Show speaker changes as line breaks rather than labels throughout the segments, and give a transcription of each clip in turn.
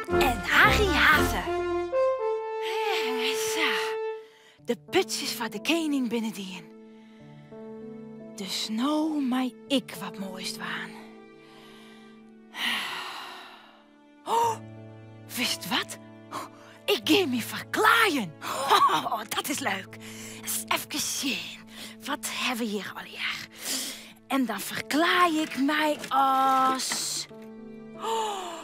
En Harry Haze. Sa, de putsjes foar de kening binne dien. Dus no mei ik wat moais dwaan. Oh, witst wat? Ik gean my ferklaaien. Oh, dat is leuk. Efkes sjen. Wat ha we hjir allegear? En dan ferklaai ik my as... Oh,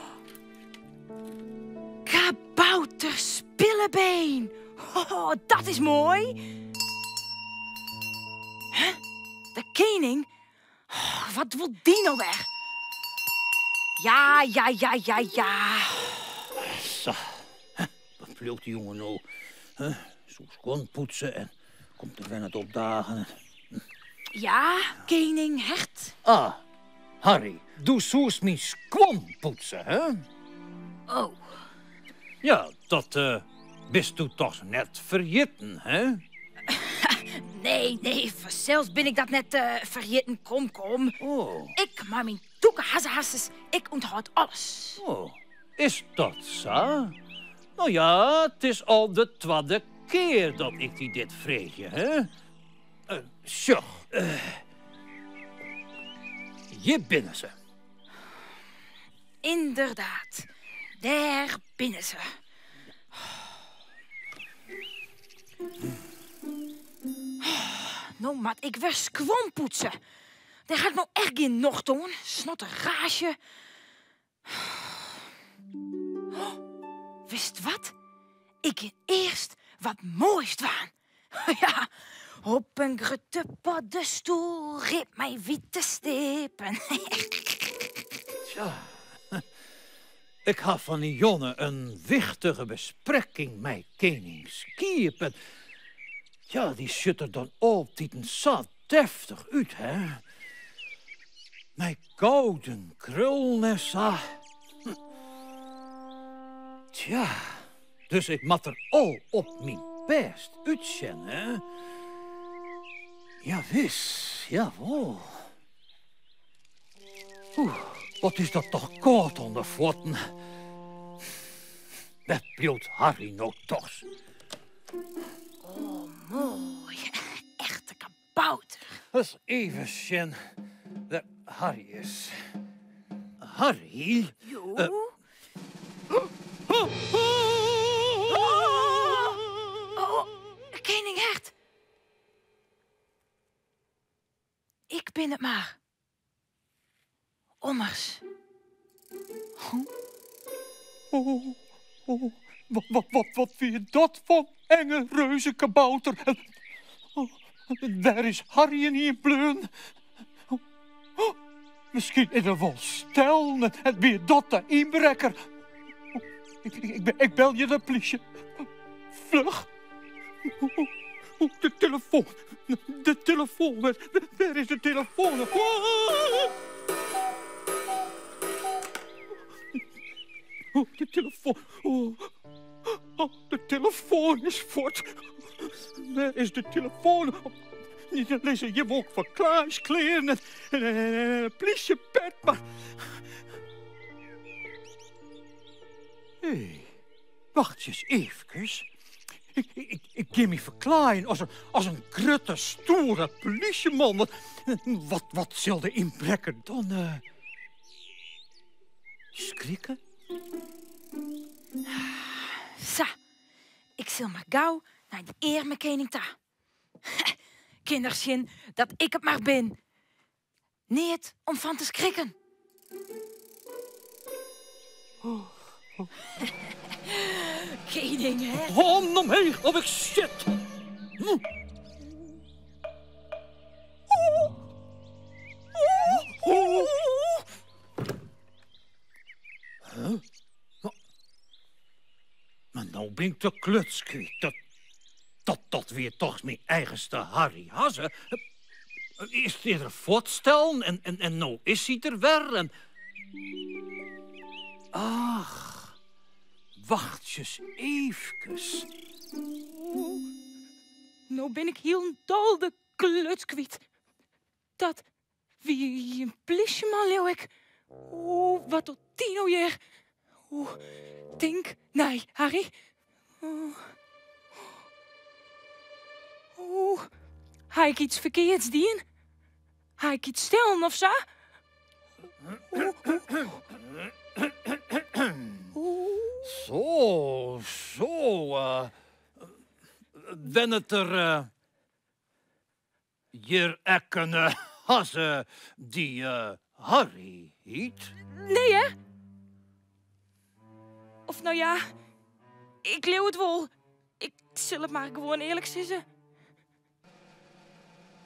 kabouter Spillebeen. Oh, dat is moai. Huh? De kening? Oh, wat wol dy no wer? Ja, ja, ja, ja, ja.
Sa, wat bliuwt dy jonge no? Huh? Soe skuon poetse en komt der wer net opdagen.
Ja, kening Hert.
Ah, Harry, do soest myn skuon poetse, hè?
Oh.
Ja, dat uh, bist do toch net ferjitten, hè?
Nee, nee, fansels bin ik dat net uh, ferjitten. Kom, kom.
Oh.
Ik mei myn tûke hazzehasses, ik ûnthâld alles.
Oh, is dat sa? No ja, it is al de twadde kear dat ik dy dit freegje, hè? Uh, sjoch, uh, hjir binne se.
Ynderdaad, dêr binne se. No moat ik wer skuon poetse. Dêr ha ik no echt gjin nocht oan. Snotteraasje. Witst wat? Ik gean earst wat moais dwaan. Ja, op in grutte poddestoel rip mei wite stippen.
Tja, ik ha fan 'e jûn in wichtige besprekking mei kening Skiep. En ja, dy sjocht der dan altiten sa deftich út, hè? Mei gouden krullen en sa. Tja, dus ik moat der al op myn bêst útsjen, hè? Jawis, jawol. Oeh, wat is dat toch kâld oan de fuotten. Wêr bliuwt Harry no dochs?
Oh, moai. Echte kabouter.
Ris even sjen wêr Harry is. Harry?
Jo?
Uh,
oh, kening Hert. Ik bin it mar. Ommers.
Oh, oh, wat, wat, wat, wat wie dat foar enge reuzekabouter? Oh, wêr is Harry ynienen bleaun? Oh, miskien is er wol stellen en wie dat de ynbrekker? Ik, ik, ik belje de plysje. Fluch. De telefoan. De telefoan. Wêr is de telefoan? Oh, de telefoan. Oh, oh, de telefoan is fuort. Wêr is de telefoan? Der lizze hjir wol ferklaaiklean en in plysjepet, mar... Hé, wachtsjes eefkes. Ik, ik, ik gean my ferklaaien as in, as in grutte, stoere plysjeman. Wat, wat, wat sil de ynbrekker dan uh, skrikke?
Sa, ik sil mar gau nei de earme kening ta. Kin er sjen dat ik it mar bin. Neat om fan te skrikken. Kening, hè?
Hannen omheech of ik sjit! Huh? Mar no bin ik de kluts kwyt. Dat, dat, dat wie dochs myn eigenste Harry Hazze. Is er fuortstellen en, en, en no is hy der wer. En... Ach, wachtsjes eefkes.
No bin ik hielendal de kluts kwyt. Dat wie in plysjeman, leau ik. Oeh, wat docht dy no hjir? Oeh, tink nei, Harry. Oeh, ha ik iets ferkeards dien? Ha ik iets stellen of sa?
Zo, zo. Uh, wennet er uh, hjir ek in uh, hazze dy't uh, Harry hjit?
Nee, hè? Of no ja, ik leau it wol. Ik sil it mar gewoan earlik sizze.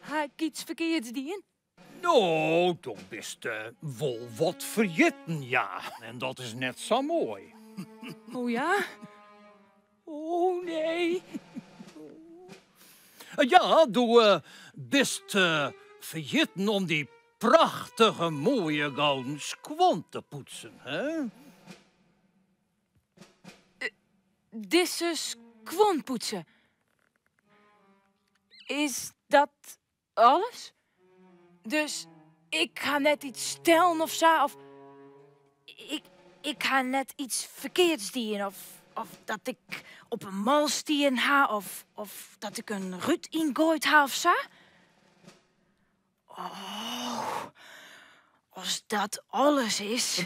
Ha ik iets ferkeards dien?
No, do bist uh, wol wat ferjitten, ja. En dat is net sa moai.
Oh ja? Oh nee.
Ja, do uh, bist uh, ferjitten om dy prachtige moaie gouden skuon te poetsen, hè?
Dizze skuon poetse. Is dat alles? Dus ik ha net iets stellen of sa, of ik, ik ha net iets ferkeards dien, of, of dat ik op in mal stien ha, of, of dat ik in rút yngoaid ha of sa? Oh, as dat alles is.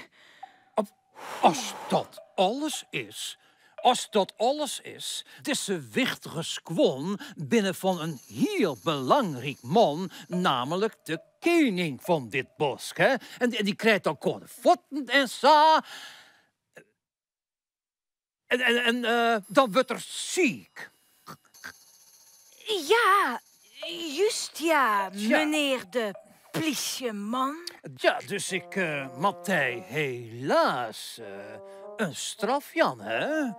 As dat alles is, as dat alles is, dizze wichtige skuon binne fan in hiel belangryk man, namentlik de kening fan dit bosk. Hè? En dy krijt dan kâlde fuotten en sa. En, en, en uh, dan wurdt er siik.
Ja, juist ja, menear de plysjeman.
Ja, dus ik uh, moat dy helaas uh, in straf jaan, hè?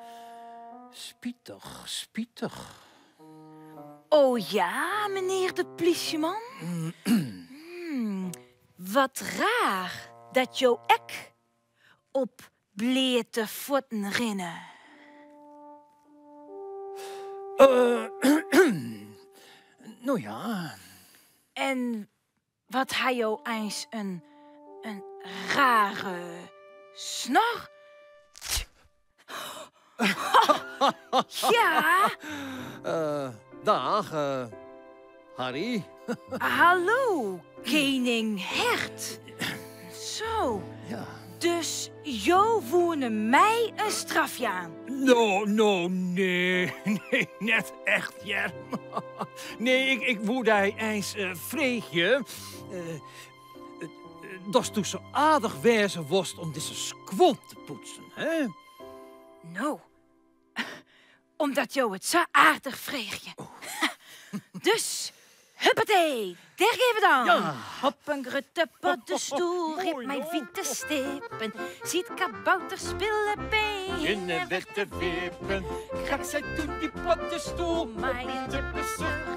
Spitich, spitich.
Oh ja, menear de plysjeman? Wat raar dat jo ek op bleate fuotten rinne.
Uh, no ja.
En wat ha jo eins in, in rare snor? Ja.
Dag, Harry.
Hallo, kening Hert. Zo.
Ja.
Dus jo woene my in straf jaan?
No, no, nee, nee, net echt, hear. Nee, ik, ik woe dy eins uh, freegje datsto sa aardich wêze wolst om dizze skuon te poetsen, hè?
No, omdat jo it sa aardich freegje. Dus, huppatee, dêr geane we dan.
Ja.
Op in grutte poddestoel riep mei wite stippen, siet kabouter Spillebeen.
Yn 'e witte wippen, krekt sei doe dy poddestoel
Mei in djippe sucht.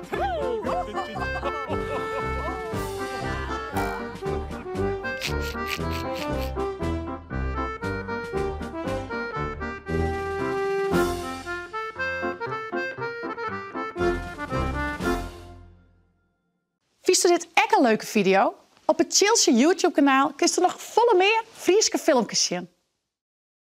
Fynsto dit ek in leuke fideo? Op it Tsjiltsje YouTube-kanaal kinst noch folle mear Fryske filmkes sjen.